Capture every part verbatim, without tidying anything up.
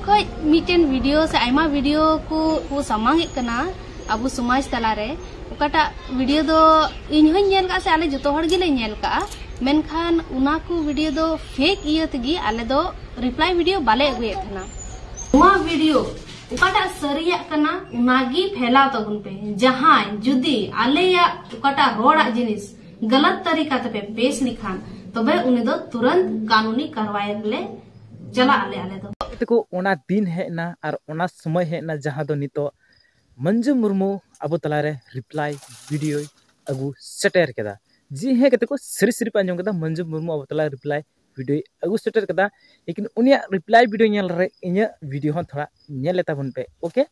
ᱠᱷᱚᱡ ᱢᱤᱫᱴᱮᱱ ᱵᱷᱤᱰᱤᱭᱳ ᱥᱮ ᱟᱭᱢᱟ ᱵᱷᱤᱰᱤᱭᱳ ᱠᱚ ᱠᱚ ᱥᱟᱢᱟᱝ ᱮᱫ ᱠᱟᱱᱟ ᱟᱵᱚ ᱥᱚᱢᱟᱡᱽ ᱛᱟᱞᱟᱨᱮ᱾ ᱚᱠᱟᱴᱟᱜ ᱵᱷᱤᱰᱤᱭᱳ ᱫᱚ ᱤᱧ ᱦᱚᱸᱧ ᱧᱮᱞ ᱠᱟᱜᱼᱟ ᱥᱮ ᱟᱞᱮ ᱡᱚᱛᱚ ᱦᱚᱲ ᱜᱮᱞᱮ ᱧᱮᱞ ᱠᱟᱜᱼᱟ, ᱢᱮᱱᱠᱷᱟᱱ ᱚᱱᱟ ᱠᱚ ᱵᱷᱤᱰᱤᱭᱳ ᱫᱚ ᱯᱷᱮᱠ ᱤᱭᱟᱹ ᱛᱮᱜᱮ ᱟᱞᱮ ᱫᱚ ᱨᱤᱯᱞᱟᱭ ᱵᱷᱤᱰᱤᱭᱳ ᱵᱟᱞᱮ ᱟᱹᱜᱩᱭᱮᱫ ᱛᱟᱦᱮᱱᱟ᱾ ᱱᱚᱣᱟ ᱵᱷᱤᱰᱤᱭᱳ ᱚᱠᱟᱴᱟᱜ ᱥᱟᱹᱨᱤᱭᱟᱜ ᱠᱟᱱᱟ ᱚᱱᱟᱜᱮ ᱯᱷᱮᱞᱟᱣ ᱛᱟᱵᱚᱱ ᱯᱮ᱾ ᱡᱟᱦᱟᱸᱭ ᱡᱩᱫᱤ ᱟᱞᱮᱭᱟᱜ ᱚᱠᱟᱴᱟᱜ ᱨᱚᱲᱟᱜ ᱡᱤᱱᱤᱥ ᱜᱟᱞᱟᱛ ᱛᱟᱹᱨᱤᱠᱟ ᱛᱮᱯᱮ ᱯᱮᱥ ᱞᱮᱠᱷᱟᱱ, ᱛᱚᱵᱮ ᱩᱱᱤ ᱫᱚ ᱛᱩᱨᱟᱹᱱᱛ ᱠᱟᱹᱱᱩᱱᱤ ᱠᱟᱨᱣᱟᱭ ᱨᱮᱞᱮ ᱪᱟᱞᱟᱜ ᱟᱞᱮ, ᱟᱞᱮ ᱫᱚ᱾ ᱛᱮᱠᱚ ᱚᱱᱟ ᱫᱤᱱ ᱦᱮᱡ ᱮᱱᱟ ᱟᱨ ᱚᱱᱟ ᱥᱚᱢᱚᱭ ᱦᱮᱡ ᱮᱱᱟ, ᱡᱟᱦᱟᱸ ᱫᱚ ᱱᱤᱛᱚᱜ ᱢᱚᱧᱡᱩ ᱢᱩᱨᱢᱩ ᱟᱵᱚ ᱛᱟᱞᱟᱨᱮ ᱨᱤᱯᱞᱟᱭ ᱵᱷᱤᱰᱤᱭᱳᱭ ᱟᱹᱜᱩ ᱥᱮᱴᱮᱨ ᱠᱮᱫᱟ᱾ ᱡᱤ ᱦᱮᱸ ᱜᱟᱛᱮ ᱠᱚ, ᱥᱟᱹᱨᱤ ᱥᱟᱹᱨᱤ ᱯᱮ ᱟᱸᱡᱚᱢ ᱠᱮᱫᱟ, ᱢᱚᱧᱡᱩ ᱢᱩᱨᱢᱩ ᱟᱵᱚ ᱛᱟᱞᱟᱨᱮ ᱨᱤᱯᱞᱟᱭ ᱵᱷᱤᱰᱤᱭᱳᱭ ᱟᱹᱜᱩ ᱥᱮᱴᱮᱨ ᱠᱮᱫᱟ᱾ ᱞᱮᱠᱤᱱ ᱩᱱᱤᱭᱟᱜ ᱨᱤᱯᱞᱟᱭ ᱵᱷᱤᱰᱤᱭᱳ ᱧᱮᱞ ᱨᱮ ᱤᱧᱟᱹᱜ ᱵᱷᱤᱰᱤᱭᱳ ᱦᱚᱸ ᱛᱷᱚᱲᱟ ᱧᱮᱞ ᱞᱮ ᱛᱟᱵᱚᱱ ᱯᱮ, ᱳᱠᱮ?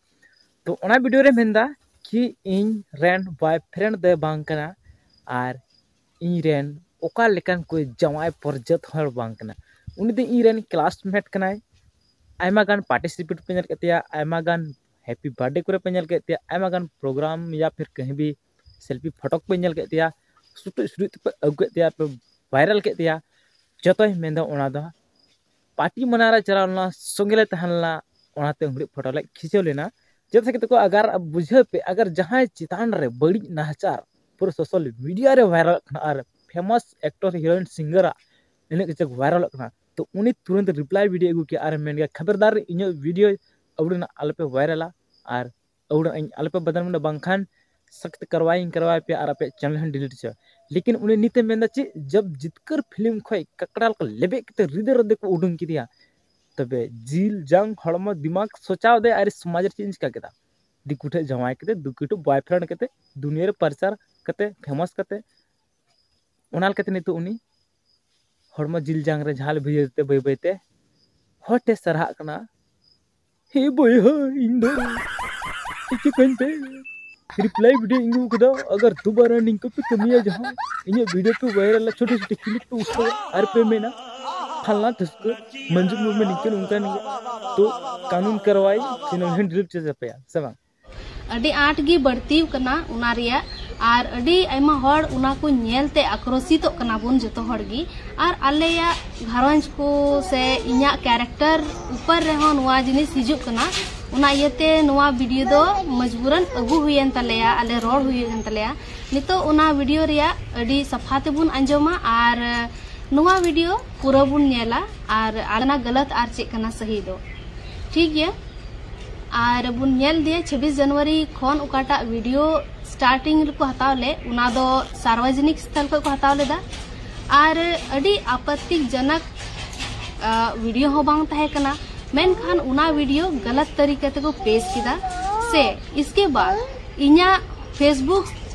ᱛᱚ ᱚᱱᱟ ᱵᱷᱤᱰᱤᱭᱳ ᱨᱮ ᱢᱮᱱᱫᱟ ᱠᱤ ᱤᱧ ᱨᱮᱱ ᱵᱚᱭᱯᱷᱨᱮᱱᱰ ᱫᱚᱭ ᱵᱟᱝ ᱠᱟᱱᱟ ᱟᱨ ᱤᱧ ᱨᱮᱱ ᱚᱠᱟ ᱞᱮᱠᱟᱱ ᱠᱚ ᱡᱟᱶᱟᱭ ᱯᱚᱨᱡᱟᱹᱛ ᱦᱚᱲ ᱵᱟᱝ ᱠᱟᱱᱟ᱾ ᱩᱱᱤ ᱫᱚ ᱤᱧ ᱨᱮᱱ ᱠᱞᱟᱥᱢᱮᱴ ᱠᱟᱱᱟᱭ᱾ ᱟᱭᱢᱟ ᱜᱟᱱ ᱯᱟᱨᱴᱤᱥᱤᱯᱮᱴ ᱯᱮ ᱧᱮᱞ ᱠᱮᱫ ᱛᱟᱭᱟ, ᱟᱭᱢᱟ ᱜᱟᱱ ᱦᱮᱯᱤ ᱵᱟᱨᱛᱷᱰᱮ ᱠᱚᱨᱮ ᱯᱮ ᱧᱮᱞ ᱠᱮᱫ ᱛᱟᱭᱟ, ᱟᱭᱢᱟ ᱜᱟᱱ ᱯᱨᱳᱜᱨᱟᱢ ᱭᱟ ᱯᱷᱤᱨ ᱠᱟᱹᱦᱤ ᱵᱷᱤ ᱥᱮᱞᱯᱷᱤ ᱯᱷᱳᱴᱳ ᱠᱚᱯᱮ ᱧᱮᱞ ᱠᱮᱫ ᱛᱟᱭᱟ, ᱥᱩᱴᱩᱡ ᱥᱩᱴᱩᱡ ᱛᱮᱯᱮ ᱟᱹᱜᱩ ᱠᱮᱫ ᱛᱟᱭᱟ, ᱯᱮ ᱵᱷᱟᱭᱨᱟᱞ ᱠᱮᱫ ᱛᱟᱭᱟ᱾ ᱡᱚᱛᱚᱭ ᱢᱮᱱᱫᱟ ᱚᱱᱟ ᱫᱚ ᱯᱟᱨᱴᱤ ᱢᱟᱱᱟᱣ ᱨᱮ ᱪᱟᱞᱟᱣ ᱞᱮᱱᱟ, ᱥᱚᱸᱜᱮ ᱞᱮ ᱛᱟᱦᱮᱸ ᱞᱮᱱᱟ, ᱚᱱᱟᱛᱮ ᱩᱱ ᱜᱷᱟᱹᱲᱤᱡ ᱯᱷᱳᱴᱳ ᱞᱮ ᱠᱷᱤᱪᱟᱹᱣ ᱞᱮᱱᱟ᱾ ᱡᱮᱭᱥᱮ ᱠᱤ ᱛᱟᱠᱚ ᱟᱜᱟᱨ ᱟᱯ ᱵᱩᱡᱷᱟᱹᱣ ᱯᱮ, ᱟᱜᱟᱨ ᱡᱟᱦᱟᱸᱭ ᱪᱮᱛᱟᱱ ᱨᱮ ᱵᱟᱹᱲᱤᱡ ᱱᱟᱦᱟᱪᱟᱨ ᱯᱩᱨᱟᱹ ᱥᱳᱥᱟᱞ ᱢᱤᱰᱤᱭᱟ ᱨᱮ ᱵᱷᱟᱭᱨᱟᱞᱚᱜ ᱠᱟᱱᱟ ᱟᱨ ᱯᱷᱮᱢᱟᱥ ᱮᱠᱴᱚᱨ ᱦᱤᱨᱳᱭᱤᱱ ᱥᱤᱝᱜᱟᱨᱟᱜ ᱤᱱᱟᱹᱜ ᱠᱤᱪᱷᱩ ᱵᱷᱟᱭᱨᱟᱞᱚᱜ ᱠᱟᱱᱟ, ᱛᱚ ᱩᱱᱤ ᱛᱩᱨᱟᱹᱱᱛ ᱨᱤᱯᱞᱟᱭ ᱵᱷᱤᱰᱤᱭᱳ ᱟᱹᱜᱩ ᱠᱮᱭᱟ ᱟᱨ ᱢᱮᱱ ᱜᱮᱭᱟ, "ᱠᱷᱟᱵᱟᱨᱫᱟᱨ, ᱤᱧᱟᱹᱜ ᱵᱷᱤᱰᱤᱭᱳ ᱟᱹᱣᱲᱤᱱᱟᱜ ᱟᱞᱚᱯᱮ ᱵᱷᱟᱭᱨᱟᱞᱟ ᱟᱨ ᱟᱹᱣᱲᱤᱱᱟᱜ ᱤᱧ ᱟᱞᱚᱯᱮ ᱵᱟᱫᱱᱟᱢᱟ, ᱵᱟᱝᱠᱷᱟᱱ ᱥᱚᱠᱛ ᱠᱟᱨᱣᱟᱭ ᱤᱧ ᱠᱟᱨᱣᱟᱭ ᱯᱮᱭᱟ ᱟᱨ ᱟᱯᱮᱭᱟᱜ ᱪᱮᱱᱮᱞ ᱦᱚᱸᱧ ᱰᱤᱞᱤᱴ ᱦᱚᱪᱚᱭᱟ᱾" ᱞᱮᱠᱤᱱ ᱩᱱᱤ ᱱᱤᱛ ᱮ ᱢᱮᱱᱫᱟ ᱪᱮᱫ, "ᱡᱟᱵ ᱡᱤᱛᱠᱟᱹᱨ ᱯᱷᱤᱞᱢ ᱠᱷᱚᱡ ᱠᱟᱠᱲᱟ ᱞᱮᱠᱟ ᱞᱮᱵᱮᱫ ᱠᱟᱛᱮ ᱨᱤᱫᱮ ᱨᱚᱫᱮ ᱠᱚ ᱩᱰᱩᱝ ᱠᱮᱫᱮᱭᱟ, ᱛᱚᱵᱮ ᱡᱤᱞ ᱡᱟᱝ ᱦᱚᱲᱢᱚ ᱫᱤᱢᱟᱜᱽ ᱥᱚᱪᱟᱣ ᱫᱮ ᱟᱨ ᱥᱚᱢᱟᱡᱽ ᱨᱮ ᱪᱮᱫ ᱤᱧ ᱪᱤᱠᱟ ᱠᱮᱫᱟ? ᱫᱤᱠᱩ ᱴᱷᱮᱡ ᱡᱟᱶᱟᱭ ᱠᱟᱛᱮ, ᱫᱤᱠᱩ ᱴᱷᱮᱡ ᱵᱚᱭᱯᱷᱨᱮᱱᱰ ᱠᱟᱛᱮ, ᱫᱩᱱᱤᱭᱟᱹ ᱨᱮ ᱯᱨᱚᱪᱟᱨ ᱠᱟᱛᱮ, ᱯᱷᱮᱢᱟᱥ ᱠᱟᱛᱮ, ᱚᱱᱟ ᱞᱮᱠᱟᱛᱮ ᱱᱤᱛᱚᱜ ᱩᱱᱤ ᱦᱚᱲᱢᱚ ᱡᱤᱞ ᱡᱟᱝ ᱨᱮ ᱡᱷᱟᱞ ᱵᱷᱤᱲᱟᱹᱣ ᱛᱮ ᱵᱟᱹᱭ ᱵᱟᱹᱭ ᱛᱮ ᱦᱚᱲ ᱴᱷᱮᱡ ᱥᱟᱨᱦᱟᱜ ᱠᱟᱱᱟ, ᱦᱮ ᱵᱚᱭᱦᱟ, ᱤᱧ ᱫᱚ ᱪᱤᱠᱟᱹᱧ ᱯᱮ ᱨᱤᱯᱞᱟᱭ ᱵᱷᱤᱰᱤᱭᱳ ᱤᱧ ᱟᱹᱜᱩ ᱠᱟᱫᱟ, ᱟᱜᱟᱨ ᱫᱩᱵᱟᱨᱟ ᱱᱤᱝᱠᱟᱹ ᱯᱮ ᱠᱟᱹᱢᱤᱭᱟ, ᱡᱟᱦᱟᱸ ᱤᱧᱟᱹᱜ ᱵᱷᱤᱰᱤᱭᱳ ᱯᱮ ᱵᱷᱟᱭᱨᱟᱞᱟ, ᱪᱷᱳᱴᱤ ᱪᱷᱳᱴᱤ ᱠᱞᱤᱯ ᱯᱮ ᱩᱴᱷᱟᱹᱣᱟ ᱟᱨ ᱯᱮ ᱢᱮᱱᱟ ᱯᱷᱟᱞᱱᱟ ᱴᱷᱩᱥᱠᱟᱹ ᱢᱚᱧᱡᱩ ᱢᱩᱨᱢᱩ ᱱᱤᱝᱠᱟᱹ ᱱᱚᱝᱠᱟ ᱱᱤᱭᱟᱹ, ᱛᱚ ᱠᱟᱹᱱᱩᱱ ᱠᱟᱨᱣᱟᱭ ᱪᱮᱱᱮᱞ ᱦᱚᱸ ᱰᱤᱞᱤᱴ ᱪᱮᱫ ᱟᱯᱮᱭᱟ ᱥᱮ ᱵᱟᱝ?" ᱟᱹᱰᱤ ᱟᱸᱴ ᱜᱮ ᱵᱟᱹᱲᱛᱤ ᱟᱠᱟᱱᱟ ᱚᱱᱟ ᱨᱮᱭᱟᱜ, ᱟᱨ ᱟᱹᱰᱤ ᱟᱭᱢᱟ ᱦᱚᱲ ᱚᱱᱟ ᱠᱚ ᱧᱮᱞ ᱛᱮ ᱟᱠᱨᱚᱥᱤᱛᱚᱜ ᱠᱟᱱᱟ ᱵᱚᱱ ᱡᱚᱛᱚ ᱦᱚᱲ ᱜᱮ᱾ ᱟᱨ ᱟᱞᱮᱭᱟᱜ ᱜᱷᱟᱨᱚᱸᱡᱽ ᱠᱚ ᱥᱮ ᱤᱧᱟᱹᱜ character ᱩᱯᱚᱨ ᱨᱮᱦᱚᱸ ᱱᱚᱣᱟ ᱡᱤᱱᱤᱥ ᱦᱤᱡᱩᱜ ᱠᱟᱱᱟ᱾ ᱚᱱᱟ ᱤᱭᱟᱹᱛᱮ ᱱᱚᱣᱟ video ᱫᱚ ᱢᱚᱡᱽᱵᱩᱨᱟᱱ ᱟᱹᱜᱩ ᱦᱩᱭᱮᱱ ᱛᱟᱞᱮᱭᱟ, ᱟᱞᱮ ᱨᱚᱲ ᱦᱩᱭᱮᱱ ᱛᱟᱞᱮᱭᱟ᱾ ᱱᱤᱛᱚᱜ ᱚᱱᱟ video ᱨᱮᱭᱟᱜ ᱟᱹᱰᱤ ᱥᱟᱯᱷᱟ ᱛᱮᱵᱚᱱ ᱟᱸᱡᱚᱢᱟ ᱟᱨ ᱱᱚᱣᱟ video ᱯᱩᱨᱟᱹ ᱵᱚᱱ ᱧᱮᱞᱟ ᱟᱨ ᱟᱞᱮᱱᱟᱜ ᱜᱟᱞᱟᱛ ᱟᱨ ᱪᱮᱫ ᱠᱟᱱᱟ ᱥᱟᱹᱦᱤ ᱫᱚ, ᱴᱷᱤᱠ ᱜᱮᱭᱟ? ᱟᱨ ᱵᱚᱱ ᱧᱮᱞ ᱤᱫᱤᱭᱟ ᱪᱷᱟᱵᱵᱤᱥ ᱡᱟᱱᱩᱣᱟᱨᱤ ᱠᱷᱚᱱ ᱚᱠᱟᱴᱟᱜ video starting ᱨᱮᱠᱚ ᱦᱟᱛᱟᱣ ᱞᱮᱫ, ᱚᱱᱟ ᱫᱚ ᱥᱟᱨᱣᱟᱡᱚᱱᱤᱠ ᱥᱛᱷᱚᱞ ᱠᱷᱚᱱ ᱠᱚ ᱦᱟᱛᱟᱣ ᱞᱮᱫᱟ᱾ ᱟᱨ ᱟᱹᱰᱤ ᱟᱯᱚᱛᱛᱤᱡᱚᱱᱚᱠ, ᱟ, video ᱦᱚᱸ ᱵᱟᱝ ᱛᱟᱦᱮᱸ ᱠᱟᱱᱟ, ᱢᱮᱱᱠᱷᱟᱱ ᱚᱱᱟ video ᱜᱟᱞᱟᱛ ᱛᱟᱹᱨᱤᱠᱟ ᱛᱮᱠᱚ ᱯᱮᱥ ᱠᱮᱫᱟ᱾ ᱥᱮ ᱤᱥᱠᱮ ᱵᱟᱫ ᱤᱧᱟᱹᱜ Facebook,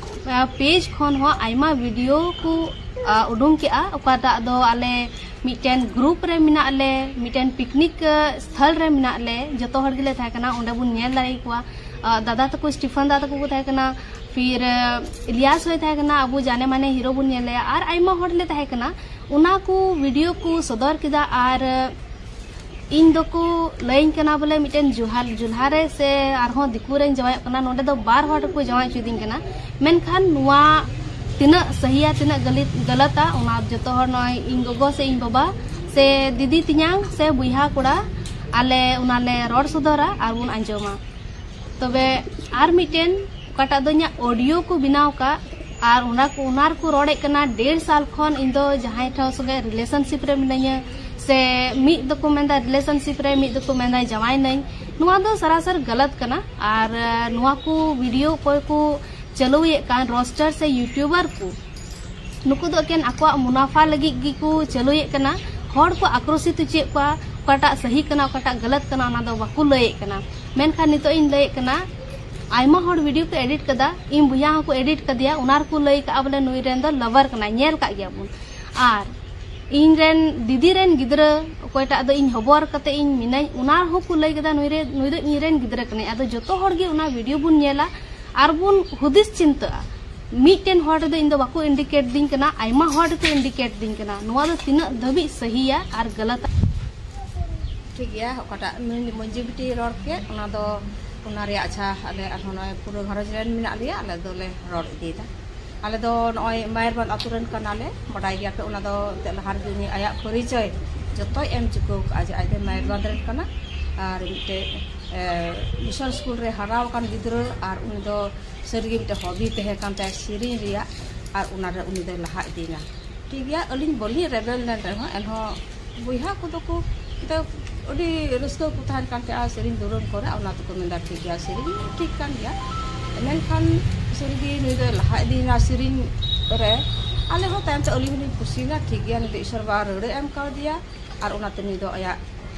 ᱟ, page ᱠᱷᱚᱱ ᱦᱚᱸ ᱟᱭᱢᱟ video ᱠᱚ, ᱟ, ᱩᱰᱩᱝ ᱠᱮᱜᱼᱟ, ᱚᱠᱟᱴᱟᱜ ᱫᱚ ᱟᱞᱮ ᱢᱤᱫᱴᱮᱱ group ᱨᱮ ᱢᱮᱱᱟᱜ ᱞᱮ, ᱢᱤᱫᱴᱮᱱ picnic, ᱟ, ᱥᱛᱷᱚᱞ ᱨᱮ ᱢᱮᱱᱟᱜ ᱞᱮ, ᱡᱚᱛᱚ ᱦᱚᱲ ᱜᱮᱞᱮ ᱛᱟᱦᱮᱸ ᱠᱟᱱᱟ, ᱚᱸᱰᱮ ᱵᱚᱱ ᱧᱮᱞ ᱫᱟᱲᱮ ᱠᱚᱣᱟ᱾ ᱟ, ᱫᱟᱫᱟ ᱛᱟᱠᱚ, ᱥᱴᱤᱯᱷᱟᱱ ᱫᱟᱫᱟ ᱛᱟᱠᱚ ᱠᱚ ᱛᱟᱦᱮᱸ ᱠᱟᱱᱟ, ᱯᱷᱤᱨ, ᱟ, ᱤᱞᱤᱭᱟᱥ ᱦᱚᱸᱭ ᱛᱟᱦᱮᱸ ᱠᱟᱱᱟ, ᱟᱵᱚ ᱡᱟᱱᱮ ᱢᱟᱱᱮ hero ᱵᱚᱱ ᱧᱮᱞ ᱞᱮᱭᱟ, ᱟᱨ ᱟᱭᱢᱟ ᱦᱚᱲ ᱞᱮ ᱛᱟᱦᱮᱸ ᱠᱟᱱᱟ᱾ ᱚᱱᱟ ᱠᱚ video ᱠᱚ ᱥᱚᱫᱚᱨ ᱠᱮᱫᱟ ᱟᱨ, ᱟ, ᱤᱧ ᱫᱚᱠᱚ ᱞᱟᱹᱭᱟᱹᱧ ᱠᱟᱱᱟ ᱵᱚᱞᱮ ᱢᱤᱫᱴᱮᱱ ᱡᱩᱦᱟᱨ, ᱡᱩᱞᱦᱟ ᱨᱮ ᱥᱮ ᱟᱨᱦᱚᱸ ᱫᱤᱠᱩ ᱨᱮᱧ ᱡᱟᱶᱟᱭᱚᱜ ᱠᱟᱱᱟ, ᱱᱚᱸᱰᱮ ᱫᱚ ᱵᱟᱨ ᱦᱚᱲ ᱨᱮᱠᱚ ᱡᱟᱶᱟᱭ ᱦᱚᱪᱚᱭᱤᱫᱤᱧ ᱠᱟᱱᱟ᱾ ᱢᱮᱱᱠᱷᱟᱱ ᱱᱚᱣᱟ ᱛᱤᱱᱟᱹᱜ ᱥᱟᱹᱦᱤᱭᱟ, ᱛᱤᱱᱟᱹᱜ ᱜᱟᱹᱞᱤ-, ᱜᱟᱞᱟᱛᱟ, ᱚᱱᱟ ᱡᱚᱛᱚ ᱦᱚᱲ ᱱᱚᱜᱼᱚᱭ ᱤᱧ ᱜᱚᱜᱚ ᱥᱮ ᱤᱧ ᱵᱟᱵᱟ ᱥᱮ ᱫᱤᱫᱤ ᱛᱮᱧᱟᱝ ᱥᱮ ᱵᱚᱭᱦᱟ ᱠᱚᱲᱟ, ᱟᱞᱮ ᱚᱱᱟᱞᱮ ᱨᱚᱲ ᱥᱚᱫᱚᱨᱟ ᱟᱨ ᱵᱚᱱ ᱟᱸᱡᱚᱢᱟ᱾ ᱛᱚᱵᱮ ᱟᱨ ᱢᱤᱫᱴᱮᱱ ᱚᱠᱟᱴᱟᱜ ᱫᱚ ᱤᱧᱟᱹᱜ audio ᱠᱚ ᱵᱮᱱᱟᱣ ᱠᱟᱜ, ᱟᱨ ᱚᱱᱟ ᱠᱚ, ᱚᱱᱟ ᱨᱮᱠᱚ ᱨᱚᱲᱮᱫ ᱠᱟᱱᱟ, ᱰᱮᱲ ᱥᱟᱞ ᱠᱷᱚᱱ ᱤᱧ ᱫᱚ ᱡᱟᱦᱟᱸᱭ ᱴᱷᱟᱶ ᱥᱚᱸᱜᱮ relationship ᱨᱮ ᱢᱤᱱᱟᱹᱧᱟ, ᱥᱮ ᱢᱤᱫ ᱫᱚᱠᱚ ᱢᱮᱱᱫᱟ relationship ᱨᱮ, ᱢᱤᱫ ᱫᱚᱠᱚ ᱢᱮᱱᱫᱟ ᱡᱟᱶᱟᱭ ᱱᱟᱹᱧ᱾ ᱱᱚᱣᱟ ᱫᱚ ᱥᱟᱨᱟᱥᱟᱨ ᱜᱟᱞᱟᱛ ᱠᱟᱱᱟ᱾ ᱟᱨ, ᱟ, ᱱᱚᱣᱟ ᱠᱚ video ᱚᱠᱚᱭ ᱠᱚ ᱪᱟᱹᱞᱩᱭᱮᱫ ᱠᱟᱱ, roaster ᱥᱮ YouTuber ᱠᱚ, ᱱᱩᱠᱩ ᱫᱚ ᱮᱠᱮᱱ ᱟᱠᱚᱣᱟᱜ ᱢᱩᱱᱟᱯᱷᱟ ᱞᱟᱹᱜᱤᱫ ᱜᱮᱠᱚ ᱪᱟᱹᱞᱩᱭᱮᱫ ᱠᱟᱱᱟ, ᱦᱚᱲ ᱠᱚ ᱟᱠᱨᱚᱥᱤᱛ ᱦᱚᱪᱚᱭᱮᱫ ᱠᱚᱣᱟ, ᱚᱠᱟᱴᱟᱜ ᱥᱟᱹᱦᱤ ᱠᱟᱱᱟ, ᱚᱠᱟᱴᱟᱜ ᱜᱟᱞᱟᱛ ᱠᱟᱱᱟ, ᱚᱱᱟ ᱫᱚ ᱵᱟᱠᱚ ᱞᱟᱹᱭᱮᱫ ᱠᱟᱱᱟ᱾ ᱢᱮᱱᱠᱷᱟᱱ ᱱᱤᱛᱚᱜ ᱤᱧ ᱞᱟᱹᱭᱮᱫ ᱠᱟᱱᱟ, ᱟᱭᱢᱟ ᱦᱚᱲ video ᱠᱚ edit ᱠᱟᱫᱟ, ᱤᱧ ᱵᱚᱭᱦᱟ ᱦᱚᱸᱠᱚ edit ᱠᱟᱫᱮᱭᱟ, ᱚᱱᱟ ᱨᱮᱠᱚ ᱞᱟᱹᱭ ᱠᱟᱜᱼᱟ ᱵᱚᱞᱮ ᱱᱩᱭ ᱨᱮᱱ ᱫᱚ lover ᱠᱟᱱᱟᱭ, ᱧᱮᱞ ᱠᱟᱜ ᱜᱮᱭᱟ ᱵᱚᱱ᱾ ᱟᱨ ᱤᱧ ᱨᱮᱱ ᱫᱤᱫᱤ ᱨᱮᱱ ᱜᱤᱫᱽᱨᱟᱹ, ᱚᱠᱚᱭᱴᱟᱜ ᱫᱚ ᱤᱧ ᱦᱚᱵᱚᱨ ᱠᱟᱛᱮ ᱤᱧ ᱢᱤᱱᱟᱹᱧ, ᱚᱱᱟ ᱦᱚᱸᱠᱚ ᱞᱟᱹᱭ ᱠᱮᱫᱟ ᱱᱩᱭ ᱨᱮ, ᱱᱩᱭ ᱫᱚ ᱤᱧ ᱨᱮᱱ ᱜᱤᱫᱽᱨᱟᱹ ᱠᱟᱱᱟᱭ᱾ ᱟᱫᱚ ᱡᱚᱛᱚ ᱦᱚᱲ ᱜᱮ ᱚᱱᱟ video ᱵᱚᱱ ᱧᱮᱞᱟ ᱟᱨ ᱵᱚᱱ ᱦᱩᱫᱤᱥ ᱪᱤᱱᱛᱟᱹᱜᱼᱟ᱾ ᱢᱤᱫᱴᱮᱱ ᱦᱚᱲ ᱨᱮᱫᱚ ᱤᱧ ᱫᱚ ᱵᱟᱠᱚ indicate ᱫᱤᱧ ᱠᱟᱱᱟ, ᱟᱭᱢᱟ ᱦᱚᱲ ᱨᱮᱠᱚ indicate ᱫᱤᱧ ᱠᱟᱱᱟ᱾ ᱱᱚᱣᱟ ᱫᱚ ᱛᱤᱱᱟᱹᱜ ᱫᱷᱟᱹᱵᱤᱡ ᱥᱟᱹᱦᱤᱭᱟ ᱟᱨ ᱜᱟᱞᱟᱛᱟ? ᱴᱷᱤᱠ ᱜᱮᱭᱟ, ᱚᱠᱟᱴᱟᱜ ᱢᱟᱹᱱ-, ᱢᱟᱹᱡᱷᱤ ᱵᱤᱴᱤ ᱨᱚᱲ ᱠᱮᱫ, ᱚᱱᱟ ᱫᱚ ᱚᱱᱟ ᱨᱮᱭᱟᱜ ᱟᱪᱪᱷᱟ, ᱟᱞᱮ ᱟᱨᱦᱚᱸ ᱱᱚᱜᱼᱚᱭ ᱯᱩᱨᱟᱹ ᱜᱷᱟᱨᱚᱸᱡᱽ ᱨᱮᱱ ᱢᱮᱱᱟᱜ ᱞᱮᱭᱟ, ᱟᱞᱮ ᱫᱚᱞᱮ ᱨᱚᱲ ᱤᱫᱤᱭᱮᱫᱟ᱾ ᱟᱞᱮ ᱫᱚ ᱱᱚᱜᱼᱚᱭ ᱢᱟᱭᱟᱨᱵᱟᱸᱫᱽ ᱟᱛᱳ ᱨᱮᱱ ᱠᱟᱱᱟᱞᱮ, ᱵᱟᱰᱟᱭ ᱜᱮᱭᱟᱯᱮ᱾ ᱚᱱᱟ ᱫᱚ ᱮᱱᱛᱮᱫ ᱞᱟᱦᱟ ᱨᱮᱜᱮ ᱩᱱᱤ ᱟᱭᱟᱜ ᱯᱚᱨᱤᱪᱚᱭ ᱡᱚᱛᱚᱭ ᱮᱢ ᱪᱩᱠᱟᱹᱣ ᱠᱟᱜᱼᱟ ᱡᱮ ᱟᱡ ᱫᱚ ᱢᱟᱭᱟᱨᱵᱟᱸᱫᱽ ᱨᱮᱱ ᱠᱟᱱᱟ ᱟᱨ ᱢᱤᱫᱴᱮᱡ, ᱮ, ᱢᱤᱥᱚᱱ ᱥᱠᱩᱞ ᱨᱮ ᱦᱟᱨᱟᱣ ᱟᱠᱟᱱ ᱜᱤᱫᱽᱨᱟᱹ, ᱟᱨ ᱩᱱᱤ ᱫᱚ ᱥᱟᱹᱨᱤᱜᱮ ᱢᱤᱫᱴᱮᱡ ᱦᱚᱵᱤ ᱛᱟᱦᱮᱸ ᱠᱟᱱ ᱛᱟᱭᱟ ᱥᱮᱨᱮᱧ ᱨᱮᱭᱟᱜ, ᱟᱨ ᱚᱱᱟᱨᱮ ᱩᱱᱤ ᱫᱚᱭ ᱞᱟᱦᱟ ᱤᱫᱤᱭᱮᱱᱟ᱾ ᱴᱷᱤᱠ ᱜᱮᱭᱟ, ᱟᱹᱞᱤᱧ ᱵᱟᱹᱞᱤᱧ ᱨᱮᱵᱮᱱ ᱞᱮᱱ ᱨᱮᱦᱚᱸ, ᱮᱱᱦᱚᱸ ᱵᱚᱭᱦᱟ ᱠᱚᱫᱚ ᱠᱚ ᱮᱱᱛᱮ ᱟᱹᱰᱤ ᱨᱟᱹᱥᱠᱟᱹ ᱠᱚ ᱛᱟᱦᱮᱱ ᱠᱟᱱ ᱛᱟᱦᱮᱸᱜᱼᱟ ᱥᱮᱨᱮᱧ ᱫᱩᱨᱟᱹᱝ ᱠᱚᱨᱮ, ᱚᱱᱟ ᱛᱮᱠᱚ ᱢᱮᱱᱫᱟ ᱴᱷᱤᱠ ᱜᱮᱭᱟ, ᱥᱮᱨᱮᱧ ᱴᱷᱤᱠ ᱠᱟᱱ ᱜᱮᱭᱟ᱾ ᱢᱮᱱᱠᱷᱟᱱ ᱥᱟᱹᱨᱤᱜᱮ ᱱᱩᱭ ᱫᱚᱭ ᱞᱟᱦᱟ ᱤᱫᱤᱭᱮᱱᱟ ᱥᱮᱨᱮᱧ ᱨᱮ᱾ ᱟᱞᱮ ᱦᱚᱸ ᱛᱟᱭᱚᱢ ᱛᱮ ᱟᱹᱞᱤᱧ ᱦᱚᱸᱞᱤᱧ ᱠᱩᱥᱤᱭᱮᱱᱟ, ᱴᱷᱤᱠ ᱜᱮᱭᱟ, ᱱᱩᱭ ᱫᱚ ᱤᱥᱚᱨ ᱵᱟᱵᱟ ᱨᱟᱹᱲᱮ ᱮᱢ ᱠᱟᱣᱫᱮᱭᱟ, ᱟᱨ ᱚᱱᱟᱛᱮ ᱱᱩᱭ ᱫᱚ ᱟᱭᱟᱜ,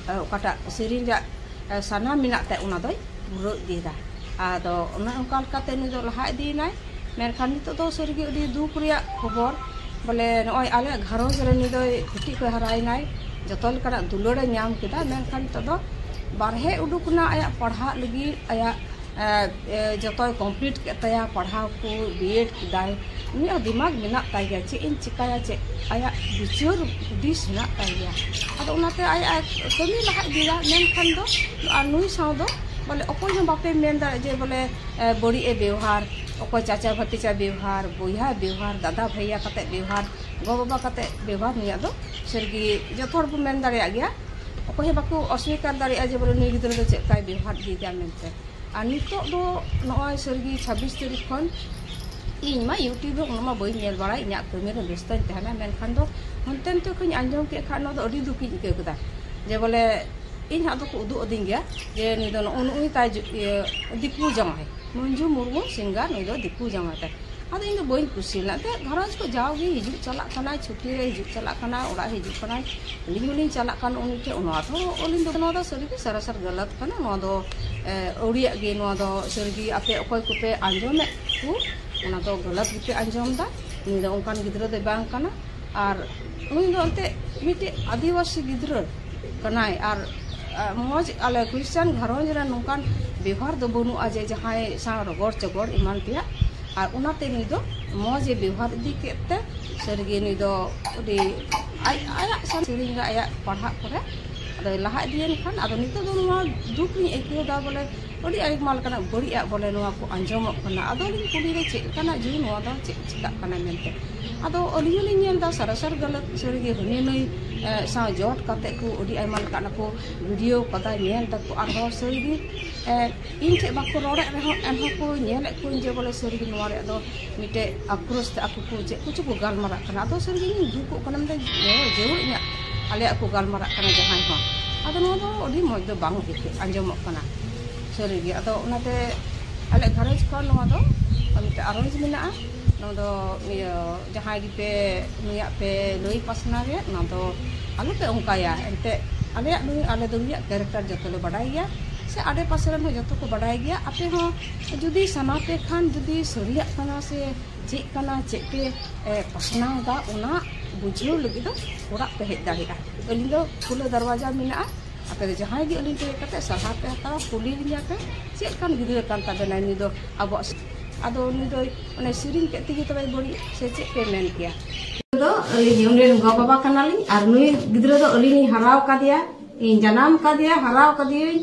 ᱮ, ᱚᱠᱟᱴᱟᱜ ᱥᱮᱨᱮᱧ ᱨᱮᱭᱟᱜ, ᱮ, ᱥᱟᱱᱟ ᱢᱮᱱᱟᱜ ᱛᱟᱭ, ᱚᱱᱟ ᱫᱚᱭ ᱯᱩᱨᱟᱹᱣ ᱤᱫᱤᱭᱮᱫᱟ᱾ ᱟᱫᱚ ᱚᱱᱮ ᱚᱱᱠᱟ ᱞᱮᱠᱟᱛᱮ ᱱᱩᱭ ᱫᱚ ᱞᱟᱦᱟ ᱤᱫᱤᱭᱮᱱᱟᱭ᱾ ᱢᱮᱱᱠᱷᱟᱱ ᱱᱤᱛᱚᱜ ᱫᱚ ᱥᱟᱹᱨᱤᱜᱮ ᱟᱹᱰᱤ ᱫᱩᱠ ᱨᱮᱭᱟᱜ ᱠᱷᱚᱵᱚᱨ, ᱵᱚᱞᱮ ᱱᱚᱜᱼᱚᱭ ᱟᱞᱮᱭᱟᱜ ᱜᱷᱟᱨᱚᱸᱡᱽ ᱨᱮ ᱱᱩᱭ ᱫᱚᱭ ᱠᱟᱹᱴᱤᱡ ᱠᱷᱚᱱ ᱦᱟᱨᱟᱭᱮᱱᱟᱭ, ᱡᱚᱛᱚ ᱞᱮᱠᱟᱱᱟᱜ ᱫᱩᱞᱟᱹᱲᱮ ᱧᱟᱢ ᱠᱮᱫᱟ, ᱢᱮᱱᱠᱷᱟᱱ ᱱᱤᱛᱚᱜ ᱫᱚ ᱵᱟᱨᱦᱮ ᱩᱰᱩᱠ ᱨᱮᱱᱟᱜ ᱟᱭᱟᱜ ᱯᱟᱲᱦᱟᱜ ᱞᱟᱹᱜᱤᱫ ᱟᱭᱟᱜ, ᱮ, ᱮ, ᱡᱚᱛᱚᱭ ᱠᱚᱢᱯᱞᱤᱴ ᱠᱮᱫ ᱛᱟᱭᱟ, ᱯᱟᱲᱦᱟᱣ ᱠᱚ ᱵᱤᱭᱮᱰ ᱠᱮᱫᱟᱭ᱾ ᱩᱱᱤᱭᱟᱜ ᱫᱤᱢᱟᱜᱽ ᱢᱮᱱᱟᱜ ᱛᱟᱭ ᱜᱮᱭᱟ, ᱪᱮᱫ ᱤᱧ ᱪᱤᱠᱟᱹᱭᱟ, ᱪᱮᱫ ᱟᱭᱟᱜ ᱵᱤᱪᱟᱹᱨ ᱦᱩᱫᱤᱥ ᱢᱮᱱᱟᱜ ᱛᱟᱭ ᱜᱮᱭᱟ᱾ ᱟᱫᱚ ᱚᱱᱟᱛᱮ ᱟᱭᱟᱜ ᱠᱟᱹᱢᱤ ᱞᱟᱦᱟ ᱤᱫᱤᱭᱮᱫᱟ, ᱢᱮᱱᱠᱷᱟᱱ ᱫᱚ ᱟᱨ ᱱᱩᱭ ᱥᱟᱶ ᱫᱚ ᱵᱚᱞᱮ ᱚᱠᱚᱭ ᱦᱚᱸ ᱵᱟᱯᱮ ᱢᱮᱱ ᱫᱟᱲᱮᱭᱟᱜᱼᱟ ᱡᱮ ᱵᱚᱞᱮ, ᱮ, ᱵᱟᱹᱲᱤᱡ ᱮ ᱵᱮᱣᱦᱟᱨ, ᱚᱠᱚᱭ ᱪᱟᱪᱟ ᱵᱷᱟᱛᱤᱡᱟ ᱵᱮᱣᱦᱟᱨ, ᱵᱚᱭᱦᱟ ᱵᱮᱣᱦᱟᱨ, ᱫᱟᱫᱟ ᱵᱷᱟᱹᱭᱭᱟ ᱠᱟᱛᱮ ᱵᱮᱣᱦᱟᱨ, ᱜᱚ ᱵᱟᱵᱟ ᱠᱟᱛᱮ ᱵᱮᱣᱦᱟᱨ, ᱱᱩᱭᱟᱜ ᱫᱚ ᱥᱟᱹᱨᱤᱜᱮ ᱡᱚᱛᱚ ᱦᱚᱲ ᱵᱚ ᱢᱮᱱ ᱫᱟᱲᱮᱭᱟᱜ ᱜᱮᱭᱟ᱾ ᱚᱠᱚᱭ ᱦᱚᱸ ᱵᱟᱠᱚ ᱚᱥᱣᱤᱠᱟᱨ ᱫᱟᱲᱮᱭᱟᱜᱼᱟ ᱡᱮ ᱵᱚᱞᱮ ᱱᱩᱭ ᱜᱤᱫᱽᱨᱟᱹ ᱫᱚ ᱪᱮᱫ ᱞᱮᱠᱟᱭ ᱵᱮᱣᱦᱟᱨ ᱤᱫᱤᱭᱮᱫᱟ ᱢᱮᱱᱛᱮ᱾ ᱟᱨ ᱱᱤᱛᱚᱜ ᱫᱚ ᱱᱚᱜᱼᱚᱭ ᱥᱟᱹᱨᱤᱜᱮ ᱪᱷᱟᱵᱵᱤᱥ ᱛᱟᱹᱨᱤᱠᱷ ᱠᱷᱚᱱ ᱤᱧ ᱢᱟ YouTube ᱨᱮ ᱩᱱᱟᱹᱜ ᱢᱟ ᱵᱟᱹᱧ ᱧᱮᱞ ᱵᱟᱲᱟᱭ, ᱤᱧᱟᱹᱜ ᱠᱟᱹᱢᱤ ᱨᱮ ᱵᱮᱥᱛᱚᱧ ᱛᱟᱦᱮᱱᱟ, ᱢᱮᱱᱠᱷᱟᱱ ᱫᱚ ᱦᱟᱱᱛᱮ ᱱᱟᱛᱮ ᱠᱷᱚᱱᱤᱧ ᱟᱸᱡᱚᱢ ᱠᱮᱫ ᱠᱷᱟᱱ ᱱᱚᱣᱟ ᱫᱚ ᱟᱹᱰᱤ ᱫᱩᱠᱤᱧ ᱟᱹᱭᱠᱟᱹᱣ ᱠᱮᱫᱟ᱾ ᱡᱮ ᱵᱚᱞᱮ ᱤᱧ ᱦᱟᱸᱜ ᱫᱚᱠᱚ ᱩᱫᱩᱜ ᱟᱹᱫᱤᱧ ᱜᱮᱭᱟ ᱡᱮ ᱱᱩᱭ ᱫᱚ ᱱᱚᱜᱼᱚ ᱱᱩᱜᱼᱩᱭ ᱛᱟᱭ ᱡᱩ-, ᱤᱭᱟᱹ, ᱫᱤᱠᱩ ᱡᱟᱶᱟᱭ, ᱢᱚᱧᱡᱩ ᱢᱩᱨᱢᱩ ᱥᱤᱝᱜᱟᱨ, ᱱᱩᱭ ᱫᱚ ᱫᱤᱠᱩ ᱡᱟᱶᱟᱭ ᱛᱟᱭ᱾ ᱟᱫᱚ ᱤᱧ ᱫᱚ ᱵᱟᱹᱧ ᱠᱩᱥᱤ ᱞᱮᱱᱟ᱾ ᱮᱱᱛᱮᱫ ᱜᱷᱟᱨᱚᱸᱡᱽ ᱠᱚ ᱡᱟᱣᱜᱮ ᱦᱤᱡᱩᱜ ᱪᱟᱞᱟᱜ ᱠᱟᱱᱟᱭ, ᱪᱷᱩᱴᱤ ᱨᱮ ᱦᱤᱡᱩᱜ ᱪᱟᱞᱟᱜ ᱠᱟᱱᱟᱭ, ᱚᱲᱟᱜ ᱦᱤᱡᱩᱜ ᱠᱟᱱᱟᱭ, ᱟᱹᱞᱤᱧ ᱦᱚᱸᱞᱤᱧ ᱪᱟᱞᱟᱜ ᱠᱟᱱ ᱩᱱᱤ ᱴᱷᱮᱱ᱾ ᱱᱚᱣᱟ ᱫᱚ ᱟᱹᱞᱤᱧ ᱫᱚ ᱱᱚᱣᱟ ᱫᱚ ᱥᱟᱹᱨᱤᱜᱮ ᱥᱟᱨᱟᱥᱟᱨ ᱜᱟᱞᱟᱛ ᱠᱟᱱᱟ᱾ ᱱᱚᱣᱟ ᱫᱚ, ᱮ, ᱟᱹᱣᱲᱤᱭᱟᱜ ᱜᱮ᱾ ᱱᱚᱣᱟ ᱫᱚ ᱥᱟᱹᱨᱤᱜᱮ ᱟᱯᱮ ᱚᱠᱚᱭ ᱠᱚᱯᱮ ᱟᱸᱡᱚᱢᱮᱫ ᱠᱚ, ᱚᱱᱟ ᱫᱚ ᱜᱟᱞᱟᱛ ᱜᱮᱯᱮ ᱟᱸᱡᱚᱢ ᱮᱫᱟ᱾ ᱩᱱᱤ ᱫᱚ ᱚᱱᱠᱟᱱ ᱜᱤᱫᱽᱨᱟᱹ ᱫᱚᱭ ᱵᱟᱝ ᱠᱟᱱᱟ᱾ ᱟᱨ ᱩᱱᱤ ᱫᱚ ᱮᱱᱛᱮᱫ ᱢᱤᱫᱴᱮᱡ ᱟᱹᱫᱤᱵᱟᱹᱥᱤ ᱜᱤᱫᱽᱨᱟᱹ ᱠᱟᱱᱟᱭ᱾ ᱟᱨ, ᱟ, ᱢᱚᱡᱽ ᱟᱞᱮ ᱠᱷᱨᱤᱥᱪᱟᱱ ᱜᱷᱟᱨᱚᱸᱡᱽ ᱨᱮ ᱱᱚᱝᱠᱟᱱ ᱵᱮᱣᱦᱟᱨ ᱫᱚ ᱵᱟᱹᱱᱩᱜᱼᱟ ᱡᱮ ᱡᱟᱦᱟᱸᱭ ᱥᱟᱶ ᱨᱚᱜᱚᱲ ᱪᱚᱜᱚᱲ ᱮᱢᱟᱱ ᱛᱮᱭᱟᱜ᱾ ᱟᱨ ᱚᱱᱟᱛᱮ ᱱᱩᱭ ᱫᱚ ᱢᱚᱡᱽ ᱮ ᱵᱮᱣᱦᱟᱨ ᱤᱫᱤ ᱠᱮᱫ ᱛᱮ ᱥᱟᱹᱨᱤᱜᱮ ᱱᱩᱭ ᱫᱚ ᱟᱹᱰᱤ ᱟᱡ, ᱟᱭᱟᱜ ᱥᱮᱨᱮᱧ ᱨᱮ ᱟᱭᱟᱜ ᱯᱟᱲᱦᱟᱜ ᱠᱚᱨᱮ ᱟᱫᱚᱭ ᱞᱟᱦᱟ ᱤᱫᱤᱭᱮᱱ ᱠᱷᱟᱱ, ᱟᱫᱚ ᱱᱤᱛᱚᱜ ᱫᱚ ᱱᱚᱣᱟ ᱫᱩᱠ ᱤᱧ ᱟᱹᱭᱠᱟᱹᱣ ᱮᱫᱟ ᱵᱚᱞᱮ ᱟᱹᱰᱤ ᱟᱭᱢᱟ ᱞᱮᱠᱟᱱᱟᱜ ᱵᱟᱹᱲᱤᱡ ᱟᱜ ᱵᱚᱞᱮ ᱱᱚᱣᱟ ᱠᱚ ᱟᱸᱡᱚᱢᱚᱜ ᱠᱟᱱᱟ᱾ ᱟᱫᱚ ᱟᱹᱞᱤᱧ ᱠᱩᱞᱤ ᱨᱮ ᱪᱮᱫ ᱞᱮᱠᱟᱱᱟᱜ ᱡᱤᱣᱤ ᱱᱚᱣᱟ ᱫᱚ ᱪᱮᱫ ᱪᱤᱠᱟᱹᱜ ᱠᱟᱱᱟ ᱢᱮᱱᱛᱮ᱾ ᱟᱫᱚ ᱟᱹᱞᱤᱧ ᱦᱚᱸᱞᱤᱧ ᱧᱮᱞ ᱮᱫᱟ ᱥᱟᱨᱟᱥᱟᱨ ᱜᱟᱞᱟᱛ ᱥᱟᱹᱨᱤᱜᱮ ᱦᱟᱹᱱᱤ ᱱᱟᱹᱭ, ᱮ, ᱥᱟᱶ ᱡᱚᱴ ᱠᱟᱛᱮ ᱠᱚ ᱟᱹᱰᱤ ᱟᱭᱢᱟ ᱞᱮᱠᱟᱱᱟᱜ ᱠᱚ ᱵᱷᱤᱰᱤᱭᱳ ᱠᱟᱫᱟ, ᱧᱮᱞ ᱫᱟᱠᱚ᱾ ᱟᱨᱦᱚᱸ ᱥᱟᱹᱨᱤᱜᱮ, ᱮ, ᱤᱧ ᱴᱷᱮᱡ ᱵᱟᱠᱚ ᱨᱚᱲᱮᱫ ᱨᱮᱦᱚᱸ ᱮᱱᱦᱚᱸ ᱠᱚ ᱧᱮᱞᱮᱫ ᱠᱚᱣᱟᱧ ᱡᱮ ᱵᱚᱞᱮ ᱥᱟᱹᱨᱤᱜᱮ ᱱᱚᱣᱟ ᱨᱮᱭᱟᱜ ᱫᱚ ᱢᱤᱫᱴᱮᱡ ᱟᱠᱨᱳᱥ ᱛᱮ ᱟᱠᱚ ᱠᱚ ᱪᱮᱫ ᱠᱚᱪᱚ ᱠᱚ ᱜᱟᱞᱢᱟᱨᱟᱜ ᱠᱟᱱᱟ᱾ ᱟᱫᱚ ᱥᱟᱹᱨᱤᱜᱮ ᱤᱧ ᱫᱩᱠᱚᱜ ᱠᱟᱱᱟ, ᱢᱮᱱᱫᱟᱹᱧ, ᱱᱚᱣᱟ ᱡᱟᱹᱨᱩᱲ ᱤᱧᱟᱹᱜ ᱟᱞᱮᱭᱟᱜ ᱠᱚ ᱜᱟᱞᱢᱟᱨᱟᱜ ᱠᱟᱱᱟ ᱡᱟᱦᱟᱸᱭ ᱦᱚᱸ᱾ ᱟᱫᱚ ᱱᱚᱣᱟ ᱫᱚ ᱟᱹᱰᱤ ᱢᱚᱡᱽ ᱫᱚ ᱵᱟᱝ ᱟᱹᱭᱠᱟᱹᱜ ᱟᱸᱡᱚᱢᱚᱜ ᱠᱟᱱᱟ ᱥᱟᱹᱨᱤᱜᱮ᱾ ᱟᱫᱚ ᱚᱱᱟᱛᱮ ᱟᱞᱮ ᱜᱷᱟᱨᱚᱸᱡᱽ ᱠᱷᱚᱱ ᱱᱚᱣᱟ ᱫᱚ ᱢᱤᱫᱴᱮᱡ ᱟᱨᱚᱡᱽ ᱢᱮᱱᱟᱜᱼᱟ᱾ ᱱᱚᱣᱟ ᱫᱚ ᱤᱭᱟᱹ ᱡᱟᱦᱟᱸᱭ ᱜᱮᱯᱮ ᱱᱩᱭᱟᱜ ᱯᱮ ᱞᱟᱹᱭ ᱯᱟᱥᱱᱟᱣ ᱮᱫ, ᱱᱚᱣᱟ ᱫᱚ ᱟᱞᱚᱯᱮ ᱚᱱᱠᱟᱭᱟ᱾ ᱮᱱᱛᱮᱫ ᱟᱞᱮᱭᱟᱜ ᱱᱩᱭ, ᱟᱞᱮ ᱫᱚ ᱱᱩᱭᱟᱜ ᱠᱮᱨᱮᱠᱴᱟᱨ ᱡᱚᱛᱚ ᱞᱮ ᱵᱟᱰᱟᱭ ᱜᱮᱭᱟ, ᱥᱮ ᱟᱰᱮ ᱯᱟᱥᱮ ᱨᱮᱱ ᱦᱚᱸ ᱡᱚᱛᱚ ᱠᱚ ᱵᱟᱰᱟᱭ ᱜᱮᱭᱟ᱾ ᱟᱯᱮ ᱦᱚᱸ ᱡᱩᱫᱤ ᱥᱟᱱᱟ ᱯᱮ ᱠᱷᱟᱱ, ᱡᱩᱫᱤ ᱥᱟᱹᱨᱤᱭᱟᱜ ᱠᱟᱱᱟ ᱥᱮ ᱪᱮᱫ ᱠᱟᱱᱟ, ᱪᱮᱫ ᱯᱮ, ᱮ, ᱯᱟᱥᱱᱟᱣ ᱮᱫᱟ, ᱚᱱᱟ ᱵᱩᱡᱷᱟᱹᱣ ᱞᱟᱹᱜᱤᱫ ᱫᱚ ᱚᱲᱟᱜ ᱯᱮ ᱦᱮᱡ ᱫᱟᱲᱮᱭᱟᱜᱼᱟ᱾ ᱟᱹᱞᱤᱧ ᱫᱚ ᱠᱷᱩᱞᱟᱹ ᱫᱟᱨᱣᱟᱡᱟ ᱢᱮᱱᱟᱜᱼᱟ᱾ ᱟᱯᱮ ᱫᱚ ᱡᱟᱦᱟᱸᱭ ᱜᱮ ᱟᱹᱞᱤᱧ ᱴᱷᱮᱱ ᱦᱮᱡ ᱠᱟᱛᱮ ᱥᱟᱞᱦᱟ ᱯᱮ ᱦᱟᱛᱟᱣᱟ, ᱠᱩᱞᱤ ᱞᱤᱧᱟ ᱯᱮ, ᱪᱮᱫ ᱞᱮᱠᱟᱱ ᱜᱤᱫᱽᱨᱟᱹ ᱠᱟᱱ ᱛᱟᱵᱮᱱᱟᱭ ᱱᱩᱭ ᱫᱚ? ᱟᱵᱚᱣᱟᱜ ᱥ-, ᱟᱫᱚ ᱱᱩᱭ ᱫᱚᱭ ᱚᱱᱮ ᱥᱮᱨᱮᱧ ᱠᱮᱫ ᱛᱮᱜᱮ ᱛᱚᱵᱮ ᱵᱟᱹᱲᱤᱡ ᱥᱮ ᱪᱮᱫ ᱯᱮ ᱢᱮᱱ ᱠᱮᱭᱟ? ᱫᱚ ᱟᱹᱞᱤᱧ ᱩᱱᱤ ᱨᱮᱱ ᱜᱚ ᱵᱟᱵᱟ ᱠᱟᱱᱟᱞᱤᱧ, ᱟᱨ ᱱᱩᱭ ᱜᱤᱫᱽᱨᱟᱹ ᱫᱚ ᱟᱹᱞᱤᱧ ᱞᱤᱧ ᱦᱟᱨᱟᱣ ᱠᱟᱫᱮᱭᱟ, ᱤᱧ ᱡᱟᱱᱟᱢ ᱠᱟᱫᱮᱭᱟ, ᱦᱟᱨᱟᱣ ᱠᱟᱫᱮᱭᱟᱹᱧ,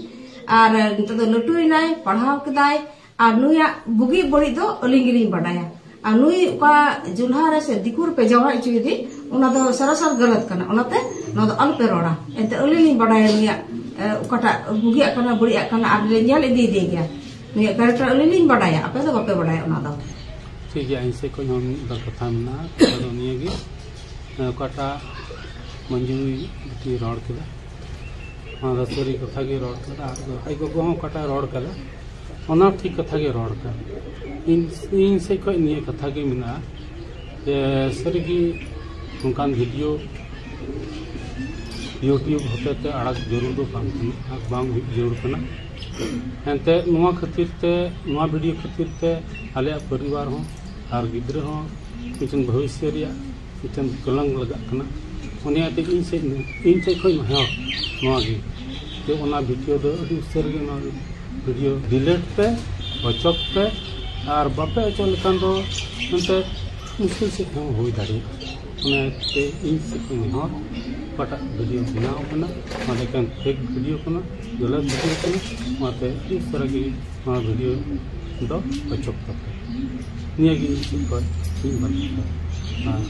ᱟᱨ ᱱᱤᱛᱚᱜ ᱫᱚ ᱞᱟᱹᱴᱩᱭᱮᱱᱟᱭ, ᱯᱟᱲᱦᱟᱣ ᱠᱮᱫᱟᱭ, ᱟᱨ ᱱᱩᱭᱟᱜ ᱵᱩᱜᱤ ᱵᱟᱹᱲᱤᱡ ᱫᱚ ᱟᱹᱞᱤᱧ ᱜᱮᱞᱤᱧ ᱵᱟᱰᱟᱭᱟ᱾ ᱟᱨ ᱱᱩᱭ ᱚᱠᱟ ᱡᱩᱞᱦᱟ ᱨᱮ ᱥᱮ ᱫᱤᱠᱩ ᱨᱮᱯᱮ ᱡᱟᱶᱟᱭ ᱦᱚᱪᱚᱭᱮᱫᱮ, ᱚᱱᱟ ᱫᱚ ᱥᱟᱨᱟᱥᱟᱨ ᱜᱟᱞᱟᱛ ᱠᱟᱱᱟ, ᱚᱱᱟᱛᱮ ᱱᱚᱣᱟ ᱫᱚ ᱟᱞᱚᱯᱮ ᱨᱚᱲᱟ᱾ ᱮᱱᱛᱮ ᱟᱹᱞᱤᱧ ᱞᱤᱧ ᱵᱟᱰᱟᱭᱟ ᱱᱩᱭᱟᱜ, ᱮ, ᱚᱠᱟᱴᱟᱜ ᱵᱩᱜᱤᱭᱟᱜ ᱠᱟᱱᱟ, ᱵᱟᱹᱲᱤᱡᱟᱜ ᱠᱟᱱᱟ, ᱟᱨ ᱞᱮ ᱧᱮᱞ ᱤᱫᱤᱭᱮᱫᱮ ᱜᱮᱭᱟ᱾ ᱱᱩᱭᱟᱜ ᱠᱮᱨᱮᱠᱴᱟᱨ ᱟᱹᱞᱤᱧ ᱞᱤᱧ ᱵᱟᱰᱟᱭᱟ, ᱟᱯᱮ ᱫᱚ ᱵᱟᱯᱮ ᱵᱟᱰᱟᱭᱟ ᱚᱱᱟ ᱫᱚ᱾ ᱴᱷᱤᱠ ᱜᱮᱭᱟ, ᱤᱧ ᱥᱮᱫ ᱠᱷᱚᱱ ᱦᱚᱸ ᱢᱤᱫ ᱵᱟᱨ ᱠᱟᱛᱷᱟ ᱢᱮᱱᱟᱜᱼᱟ᱾ ᱠᱟᱛᱷᱟ ᱫᱚ ᱱᱤᱭᱟᱹ ᱜᱮ, ᱮ, ᱚᱠᱟᱴᱟᱜ ᱢᱟᱹᱡᱷᱤ ᱵᱤᱴᱤ ᱨᱚᱲ ᱠᱮᱫᱟ, ᱚᱱᱟ ᱫᱚ ᱥᱟᱹᱨᱤ ᱠᱟᱛᱷᱟ ᱜᱮ ᱨᱚᱲ ᱠᱟᱫᱟ᱾ ᱟᱨ ᱟᱡ ᱜᱚᱜᱚ ᱦᱚᱸ ᱚᱠᱟᱴᱟᱜ ᱨᱚᱲ ᱠᱟᱫᱟ, ᱚᱱᱟ ᱴᱷᱤᱠ ᱠᱟᱛᱷᱟ ᱜᱮ ᱨᱚᱲ ᱠᱟᱫᱟ᱾ ᱤᱧ, ᱤᱧ ᱥᱮᱫ ᱠᱷᱚᱱ ᱱᱤᱭᱟᱹ ᱠᱟᱛᱷᱟ ᱜᱮ ᱢᱮᱱᱟᱜᱼᱟ ᱡᱮ ᱥᱟᱹᱨᱤᱜᱮ ᱱᱚᱝᱠᱟᱱ ᱵᱷᱤᱰᱤᱭᱳ YouTube ᱦᱚᱛᱮᱛᱮ ᱟᱲᱟᱜ ᱡᱟᱹᱨᱩᱲ ᱫᱚ ᱵᱟᱝ ᱠᱟᱱᱟ ᱟᱨ ᱵᱟᱝ ᱦᱩᱭᱩᱜ ᱡᱟᱹᱨᱩᱲ ᱠᱟᱱᱟ᱾ ᱮᱱᱛᱮ ᱱᱚᱣᱟ ᱠᱷᱟᱹᱛᱤᱨ ᱛᱮ, ᱱᱚᱣᱟ ᱵᱷᱤᱰᱤᱭᱳ ᱠᱷᱟᱹᱛᱤᱨ ᱛᱮ ᱟᱞᱮᱭᱟᱜ ᱯᱚᱨᱤᱵᱟᱨ ᱦᱚᱸ ᱟᱨ ᱜᱤᱫᱽᱨᱟᱹ ᱦᱚᱸ ᱢᱤᱫᱴᱮᱱ ᱵᱷᱚᱵᱤᱥᱥᱚ ᱨᱮᱭᱟᱜ ᱢᱤᱫᱴᱮᱱ ᱠᱚᱞᱟᱝ ᱞᱟᱜᱟᱜ ᱠᱟᱱᱟ᱾ ᱚᱱᱟ ᱤᱭᱟᱹᱛᱮ ᱤᱧ ᱥᱮᱫ, ᱤᱧ ᱥᱮᱫ ᱠᱷᱚᱱ ᱱᱮᱦᱚᱨ ᱱᱚᱣᱟ ᱜᱮ, ᱡᱮ ᱚᱱᱟ ᱵᱷᱤᱰᱤᱭᱳ ᱫᱚ ᱟᱹᱰᱤ ᱩᱥᱟᱹᱨᱟ ᱜᱮ ᱚᱱᱟ ᱵᱷᱤᱰᱤᱭᱳ ᱰᱤᱞᱤᱴ ᱯᱮ, ᱚᱪᱚᱜ ᱯᱮ, ᱟᱨ ᱵᱟᱯᱮ ᱚᱪᱚᱜ ᱞᱮᱠᱷᱟᱱ ᱫᱚ ᱮᱱᱛᱮ ᱢᱩᱥᱠᱤᱞ ᱥᱮᱫ ᱦᱚᱸ ᱦᱩᱭ ᱫᱟᱲᱮᱭᱟᱜᱼᱟ᱾ ᱚᱱᱟᱛᱮ ᱤᱧ ᱥᱮᱫ ᱠᱷᱚᱱ ᱱᱮᱦᱚᱨ, ᱚᱠᱟᱴᱟᱜ ᱵᱷᱤᱰᱤᱭᱳ ᱵᱮᱱᱟᱣ ᱠᱟᱱᱟ, ᱚᱱᱟ ᱫᱚ ᱮᱠᱟᱱ ᱯᱷᱮᱠ ᱵᱷᱤᱰᱤᱭᱳ ᱠᱟᱱᱟ, ᱜᱟᱹᱞᱟᱹᱛ ᱵᱷᱤᱰᱤᱭᱳ ᱠᱟᱱᱟ᱾ ᱚᱱᱟᱛᱮ ᱤᱧ ᱩᱥᱟᱹᱨᱟ ᱜᱮ ᱱᱚᱣᱟ ᱵᱷᱤᱰᱤᱭᱳ ᱫᱚ ᱚᱪᱚᱜ ᱛᱟᱯᱮ᱾ ᱱᱤᱭᱟᱹ ᱜᱮ ᱤᱧ ᱥᱮᱫ ᱠᱷᱚᱱ ᱢᱤᱫ ᱵᱟᱨ ᱠᱟᱛᱷᱟ᱾ ᱟᱨ